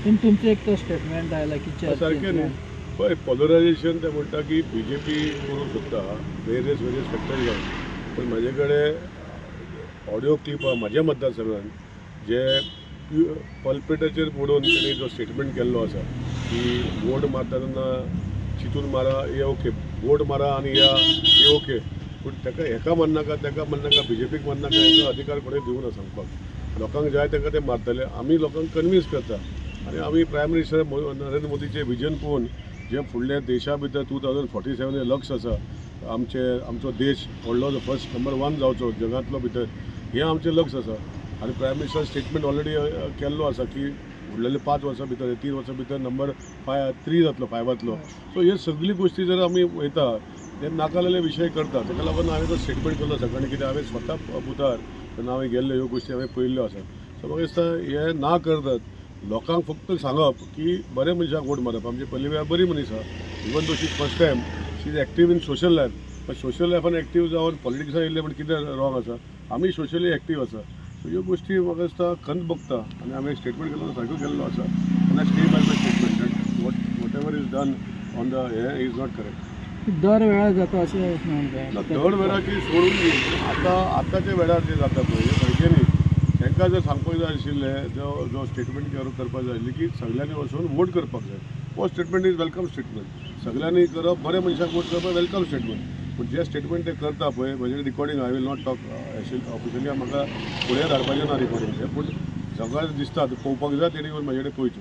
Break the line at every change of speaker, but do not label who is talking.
पूण तुमचें एक तो स्टेटमेंट आयला की
सारकें न्ही. पळय, पोलरायझेशन ते म्हणटा की बीजेपी करूंक सोदता वेरियस वेरियस फॅक्टर घालून, पूण म्हाजे कडेन ऑडियो क्लिप आहा म्हाज्या मतदारसंघान जे पल्पेटाचेर उडोवन तेणी जो स्टेटमेंट केल्लो आसा की वोट मारता तेन्ना चिंतून मारा, हे ओके, वोट मारा आनी या हे ओके, पूण ताका हेका मारनाका, ताका मारनाका, बीजेपीक मारनाका, हेका अधिकार कोणें दिवना सांगपाक. लोकांक जाय तांकां ते मारतले. आमी लोकांक कन्विन्स करता आनी आमी प्रायम मिनिस्टर नरेंद्र मोदीचें विजन पळोवन जे फुडल्या देशा भितर 2047 हें लक्ष आसा, आमचे आमचो देश व्हडलो फर्स्ट नंबर 1 जावचो जगांतलो भितर, हें आमचें लक्ष आसा. आनी प्रायम मिनिस्टर स्टेटमेंट ऑलरेडी केल्लो आसा की फुडलेले 5 वर्सां भितर, 3 वर्सां भितर नंबर 3 जातलो, 5. सो हे सगळी गोश्टी जर आमी वयता ते नाका जाल्ले विशय करता, ताका लागून हांवें तो स्टेटमेंट केल्लो आसा. कारण कितें, हांवें स्वता बुथार तेन्ना हांवें गेल्ले ह्यो गोश्टी हांवें पळयल्ल्यो आसा. सो म्हाका दिसता हे ना करतात, लोकांक फक्त सांगप की बऱ्या मनशाक वोट मारप. आमची पल्लवी बाय बरी मनीस आसा, even though she first time she is active in social life, पण सोशल लायफान एक्टीव जावन पॉलिटिक्सान येयल्ले म्हण कितें रॉंग आसा? आमी सोशली एक्टीव आसा. सो ह्यो गोश्टी म्हाका दिसता खंत भोगता आनी हांवें स्टेटमेंट केल्लो सारको केल्लो आसा आनी I stay by my statement that whatever is done on the hey is not correct.
दर वेळार जाता अशें?
ना, दर वेळाची सोडून दी, आतां आतांच्या वेळार जें जाता पळय हें सारकें न्ही. तांकां जर सांगपाक जाय आशिल्लें, जो जो स्टेटमेंट करपाक जाय आशिल्लें की सगळ्यांनी वचून वोट करपाक जाय, हो स्टेटमेंट is welcome statement. सगळ्यांनी करप, बऱ्या मनशाक वोट करपाक welcome statement. पूण जे स्टेटमेंट ते करता पळय, म्हजे recording, I will not talk officially, म्हाका फुडें धाडपाचें ना रिकॉर्डिंग तें, पूण सगळ्यांक दिसता पळोवपाक जाय, तेणी येवन म्हाजे कडेन पळयचें.